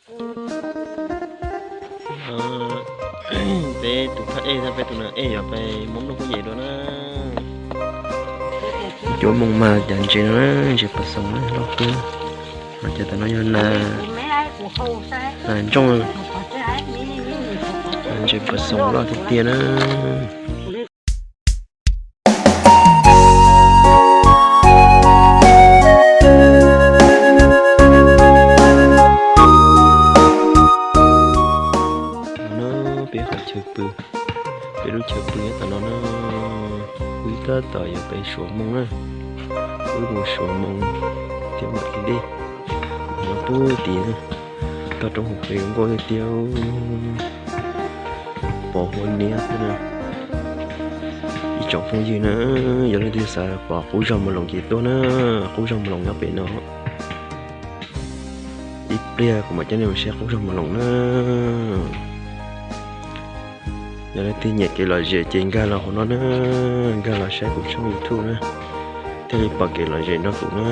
Peb tus phab ej thiab peb tus nas ej yog peb Hmoob Nplog Pob Yem dua na. Cuab moo mas cas ntses no na, ntses pas xoom na, loj kawg. Mas cas tam no yog nas, nas ntsooj, ntses pas xoom loj tiag tiag na. No na, peb qhov chaw pw, peb lub chaw pw nyob tom no na. Wb tab tom yuav pem Suav Moos na, wb mus Suav Moos thiab mam li dej. No pub tid na, toj roob hauv pes zoo nkauj tiag tiag, pos huab niab xwb na. Ib tsoom phooj ywg na, yog leej twg xav pom qub zog Moos Loos ces tuaj na, qub zog Moos Loos nyob pem no. Ib pliag kuv mam coj nej mus saib qub zog Moos Loos na. Yog leej twg nyiam kev lom zem ces nkag los hauv no na, nkag los saib kuv tshooj YouTube na, thiaj li pom kev lom zem nrog kuv na.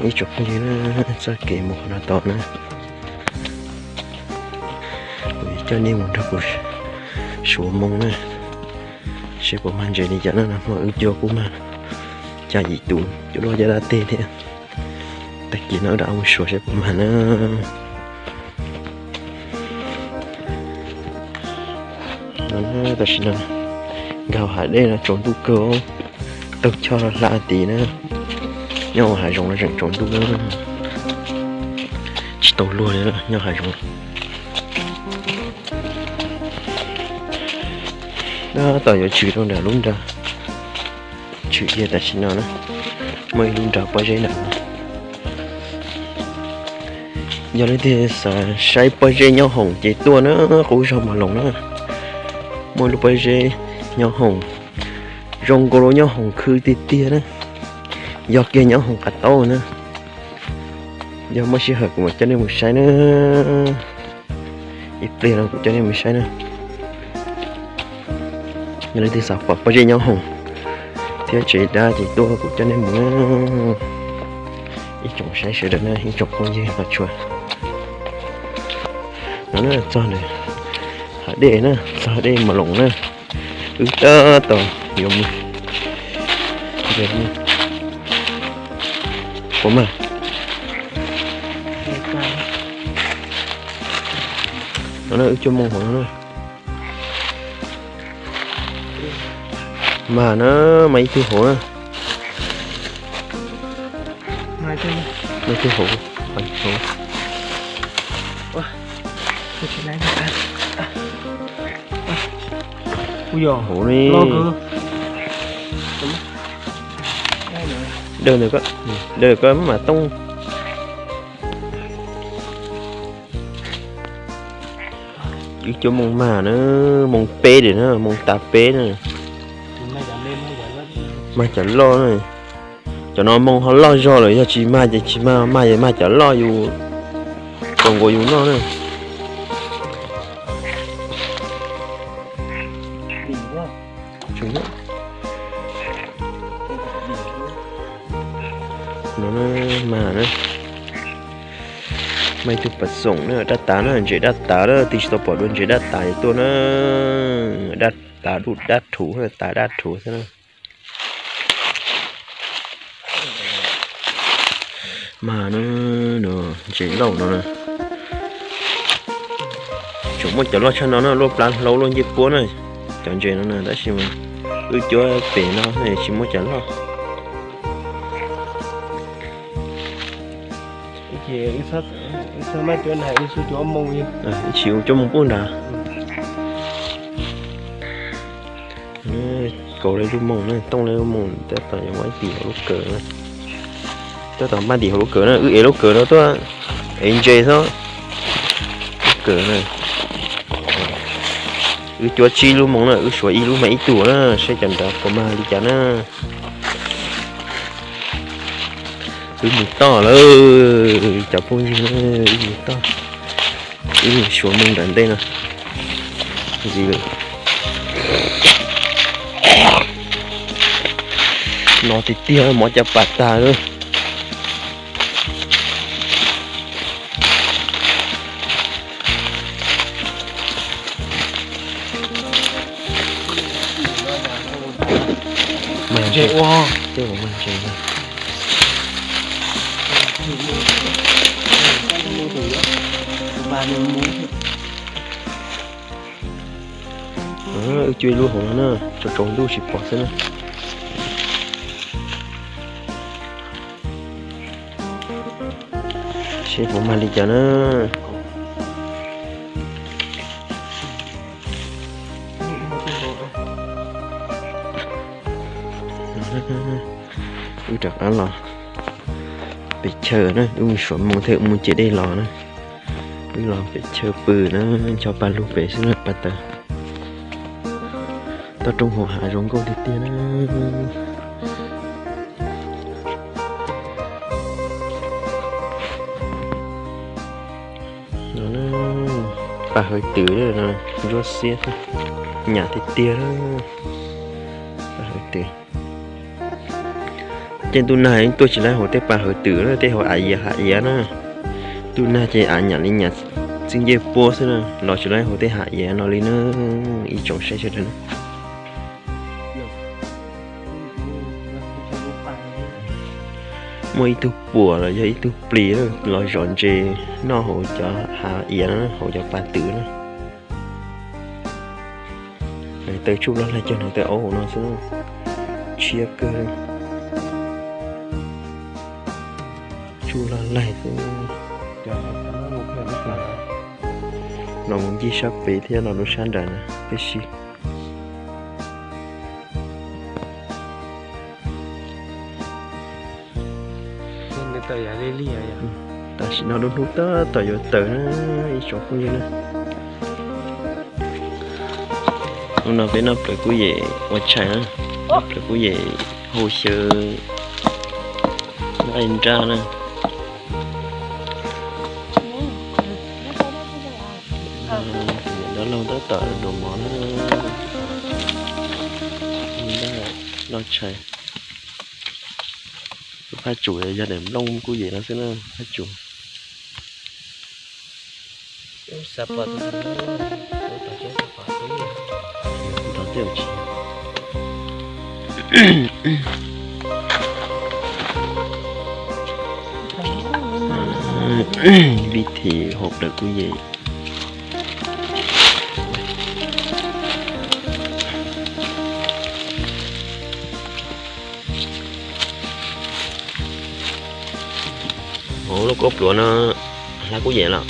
Ib tsoom phooj ywg na, txoj kev mus qhov no tod na, kuv coj nej mus nrog kuv Suav Moos na, seb puas mag ntses li cas na. Nag hmo wb cuab kuj mag xya yim tus, cuab luaj caj dab teg thiab. Tag kis no wb rov mus Suav seb puas mag na. No tam sim no nkag hav dej no tsaus ntuj kawg, taug choj hla tid na. Nyob hav zoov no tseem tsaus ntuj na, tsis tau luag li nyob hav zoov. Tab tom yuav tshwm rau nram lub nra, tshwm kiag tam sim no na, muaj ib lub nra pob zeb nram no. Yog leej twg xav saib pob zeb nyob hoom ces tuaj na, qub zog Moos Loos na, muaj lub pob zeb nyob hoom, zoo nkaus li nyob hoom khw tiag tiag na, yog kiag nyob hoom qav taub na. Yog muaj sij hawm kuv mam coj nej mus saib na, ib pliag no kuv coj nej mus saib na. Yog leej twg xav pom pob zeb nyob hoom thiab tsev dab ces tuaj kuv coj nej mus na. Ib tsoom saib sawv daws na, ib tsoom phooj ywg los tshua. No na, txog hav dej na, txog hav dej Moos Loos na. Wb tab tom yuav mus, puas mag? No na, wb cuab moo hauv no na. Mag na, mag ib tug hauv na. Mag ib tug hauv, hauv. Hauv ne. Dawg ntawm ko, dawg ko mas tooj. Wb cuab moo mag na, moo peb diam na, moo tas peb na. Mag cov loj na. Cov no moo ho loj zog lawm, yog tsis mag ces tsis mag, mag ces mag cov loj yus, tau nkaus yus noj na. No na, mag na. Mag ib tug pas xoom na, dab tav na, ntses dab tav na, twb tsis tau pom dua ntses dab tav tuaj na. Dab tav, dab rhuv, tas dab rhuv xwb na. Mag na, no, ntses lauj no na. Tseem muaj cov loj tshaj no na, luaj plab hlaub luaj ncej puab na. Cov ntses no na, tab sis mas wb cuab pem no tsis muaj cov loj. Ib tsis ua cuab moo pub nrad. Kaus le lub moo na, tooj le lub moo, tab tom yuav muab ib tim hauv lub kawm na. Tab tom npaj tim hauv lub kawm na, wb ev lub kawm no tuaj ev ntses xwb. Lub kawm na, wb cuab tsib lub moo na, wb suav ib lub mag ib tug na, saib cov nrad puas mag li cas na. Wb mus toj lawm cov phooj ywg na, wb mus toj, wb mus suav moo nram ntej no. Ntxiv lawm. No tiag tiag mov cas pas tag lawm. Mas ntses ua, tej ua mas ntses na. Wb cua ib lub hauv no na, tsaus tsaus ntuj tsis pom xwb na. Seb puas mag li cas na. Wb rov qab los pem chaw na, wb mus suav moo thiab mus ciam dej los na. Wb los pem chaw pw na, ncho pa lug pem xwb na pas tawv. Toj roob hauv hav zoo nkauj tiag tiag na. No na, pas hawv twm no ntsuab xiab, nyam tiag tiag na. Pas hawv twm. Tej ntuj nag tuaj tsis laib hauv tej pas hawv twm na, tej hauv av iav hav iav na. Ntuj nag ces av nyam li nyam txij ncej puab xwb na, los tsis laib hauv tej hav iav no li na. Ib tsoom saib sawv daws na. Muaj ib tug puam los yog ib tug plis los zov ntses noj hauv cov hav iav na, hauv cov pas twm na. Nws taw tsuj loj laig cog nws taw aub hauv no xwb, tshiab kawg. Tsuj loj laig xwb. Los mus ncig sab pem thiab los lub sab nram na peb si. Tam sim no lub hnub tab tom yuav tawm na, ib tsoom phooj ywg na. Hnub no peb noj plawv kuj yem ua tshais na, plawv kuj yem hau xyaw noj nraj na. Dab laug tab tom dua mov na, noj tshais. Tus phaj tsum yog daim nplooj kuj yem no xwb na, phaj tsum. Vij Thim hauv plawv kuj yem. Hauv lub kaub pluav no hlab kuj yem los.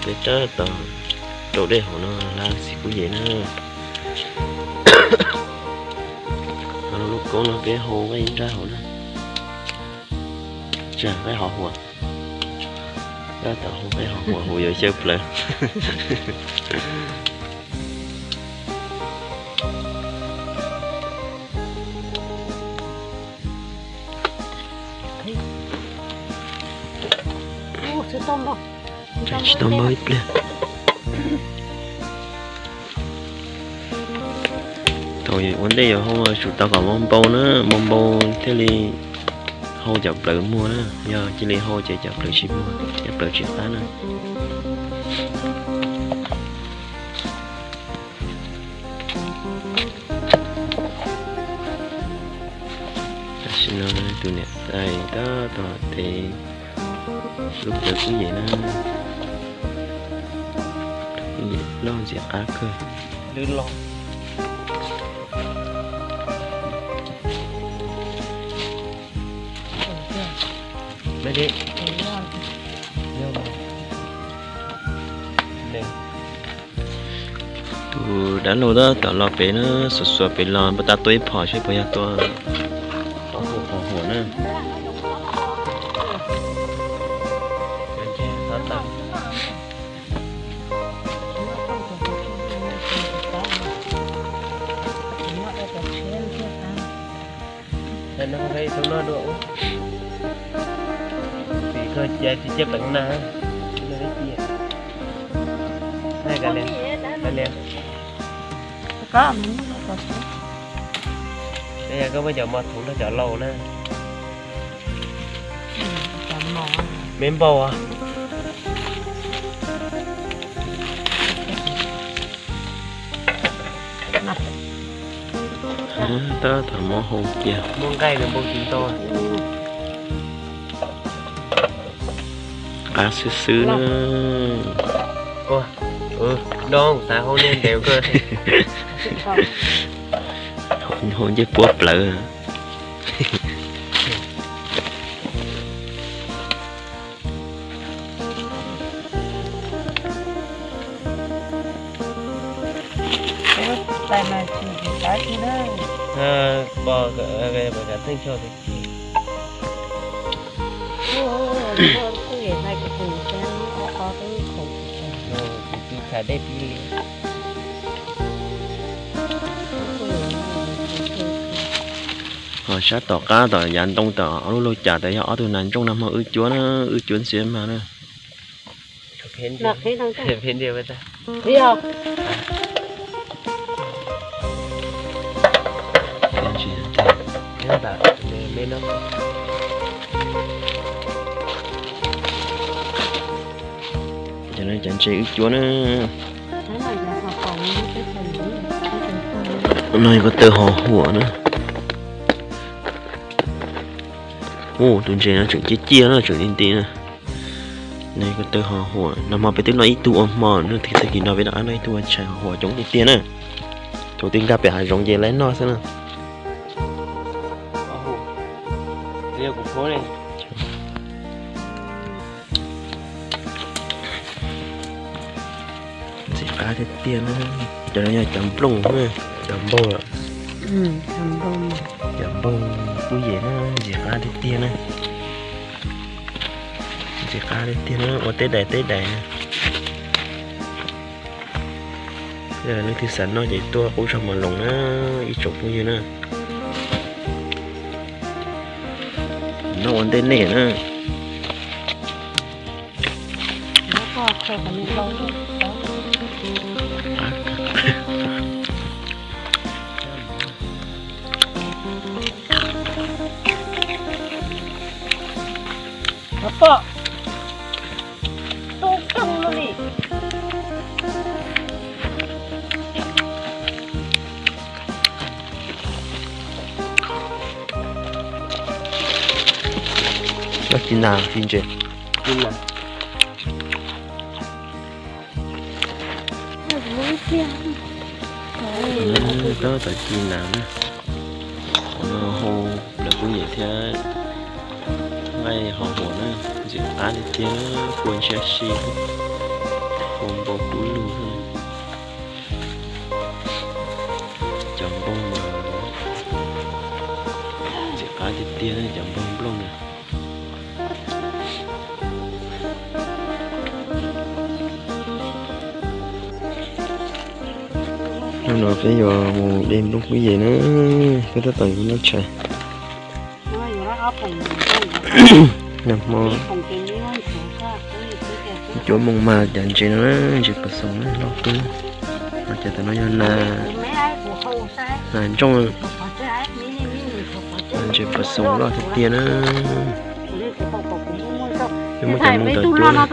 Peb tab tom rau dej hauv no hlab xim kuj yem na. Lub kaub no peb hau nqaij nraj hauv na. Tsam nqaij hov huam. Tab tom hau nqaij hov huam hauv yuav xyaw plawv. Tsis tau npau ib pliag. Thaum ua ntej yuav hau tsum tau kom npau npau na, npau npau thiaj li hau cov plawv muag na, yog cia li hau ces cov plawv tsis muag, cov plawv tsis qab na. Tam sim no tus niam tais tab tom tev lub plawv kuj yem na, kuj yem loj ntxim qab kawg. Tus dab laug tab tom los pem na, xuas xuas pem los npaj tab tua ib phom seb puas yog tua qhov huam na. Yog koj muab cov mos thum nrog cov laus na. Me npaum as. Tab tom muab hau kiag, muab nqaij nws npau tsis nto. Qab xwb xwb na. Dob xav hau nej ntev kawg. Hau ncej puab plawv. Pos, pos kav theej tso. Kuv tus txhais dej pib li. Ho sab tom qab tom yav ntoo tom ob lub lauj cas tas yog ob tug nas ntsooj nag hmo wb cuab na, wb cuab ntxiv mas na. Cov ntses wb cuab na. No yog ko taw hos huam na. Tus ntses no tseem ciaj ciaj na, tseem nti nti na. Nws ko taw hos huam, nag hmo peb twb noj ib tug ua hmo, nws tag kis no peb rov qab noj ib tug ua tshais hos huam coob tiag tiag na. Thaum twg nkag pem hav zoov ces lawv noj xwb na. Ntxim qab tiag tiag na. Cov no yog cov nplooj, cov npaug, cov npaug pub yem na, ntxim qab tiag tiag na. Ntxim qab tiag tiag na, ua teb dais teb dais na. Leej twg xav noj ces tuaj qub zog mos loos na, ib tsoom phooj ywg na. Noj ua ntej nej na. Pom tub kawg li. Noj ci nas ci ntses. Tab tom ci nas na. Qhov no hau lawv pub yem thiab nqaij hos huam na, ntxim qab tiag tiag, kua ntshiab si, kua npau kub lug. Cov nplooj mas ntxim qab tiag tiag, cov nplooj nplooj na. Hnub no peb yuav mus de nplooj pub yem na, peb tab tom yuav noj tshais. Nag hmo cuab moos mas cov ntses no na, ntses pas xoos na, loj kawg. Ho cov tom no yog nas, nas ntsooj, ntses pas xoos loj tiag tiag na. Peb muab cov moos tom cuab na.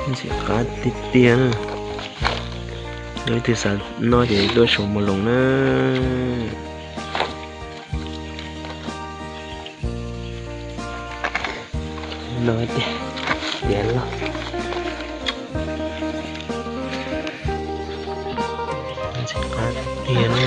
Ntxim qab tiag tiag na. Yog leej twg xav noj ces tuaj saum mos loos na. No tiag, tiav loj. Ntxim qab tiag na.